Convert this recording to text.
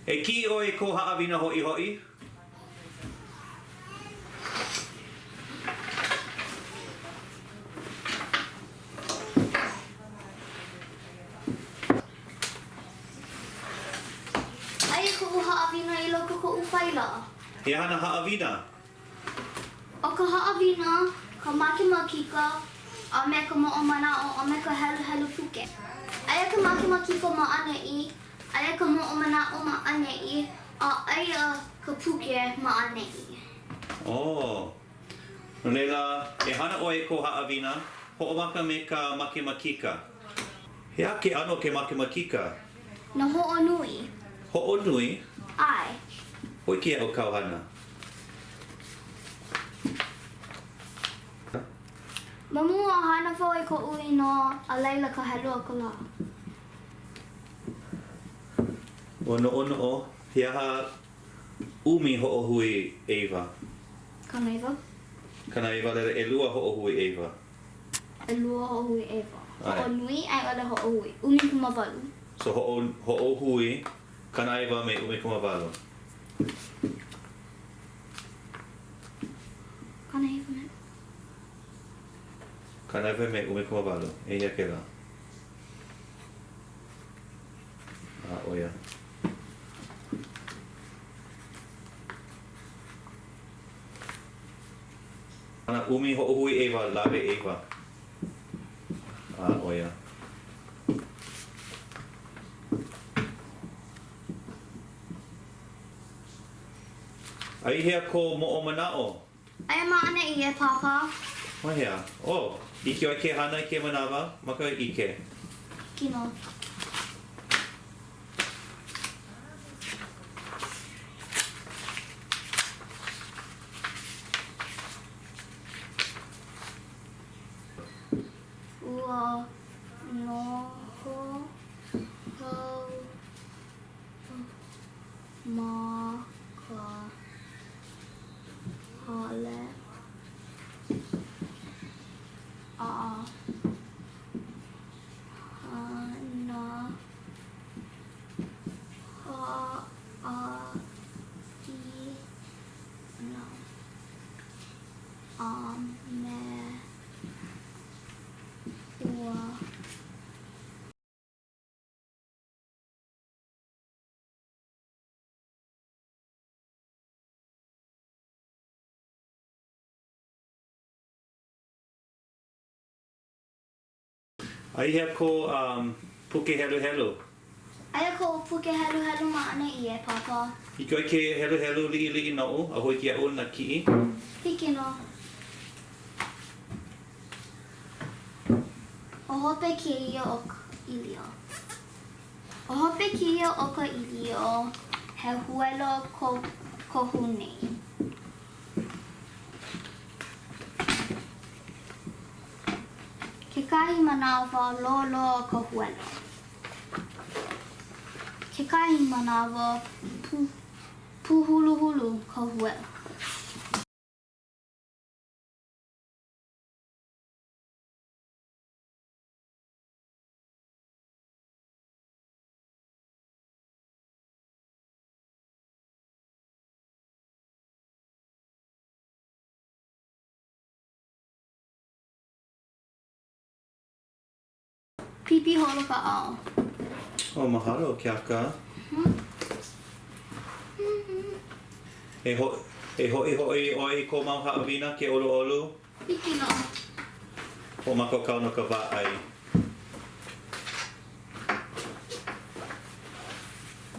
E kiʻi ʻoe i kō haʻawina hoʻihoʻi. Aia koʻu haʻawina i loko koʻu faila. He aha nā haʻawina? ʻO ka haʻawina, ka makemakika, a me ka moʻomanaʻo, a me ka heluhelu puke. Aia ka makemakika ma ʻaneʻi, aia ka moʻomanaʻo ma ʻaneʻi, a aia ka puke ma ʻaneʻi. Oh. No laila, e hana ʻoe i kō haʻawina, hoʻomaka me ka makemakika. He aha ke ʻano o ke makemakika? No hoʻonui. Hoʻonui? ʻAe. Hōʻike iaʻu kāu hana. Ma mua, hana wau i koʻu inoa, a laila ka helu o ka lā. Ua noʻonoʻo, he aha ʻumi hoʻohui ʻeiwa? 90. 90, a laila ʻelua hoʻohui ʻeiwa. ʻElua hoʻohui ʻeiwa. Hoʻonui a i ʻole hoʻohui. 18. So hoʻo, hoʻohui 90 me 18. 90 me. 90 me 18. Eia kēlā. A, ʻo ia. Hana ʻumi hoʻohui ʻeiwa, lawe ʻeiwa. A, ʻo ia. A i hea kō moʻomanaʻo? Aia ma ʻaneʻi e Pāpā. Ma hea? Oh, hiki ʻoe ke hana i kēia manawa ma ka ʻike. Hiki nō. Ua noho au ma ka hale a hana haʻawina a me ua. A i hea kō puke heluhelu? Aia koʻu puke heluhelu ma ʻaneʻi e Pāpā. Hiki ʻoe ke heluhelu liʻiliʻi noʻu a hōʻike iaʻu nā kiʻi? Hiki nō. ʻO hope kēia o ka ʻīlio. ʻO hope kēia o ka ʻīlio, he huelo kohu nei. Kekahi manawa, loloa ka huelo. Kekahi manawa, pūhuluhulu ka huelo. Pipi holo ka ao. Oh, mahalo, Keaka. E, ho e hoʻihoʻi ʻoe i kō mau haʻawina ke ʻoluʻolu. Hiki nō. Hoʻomākaukau no ka wā ʻai.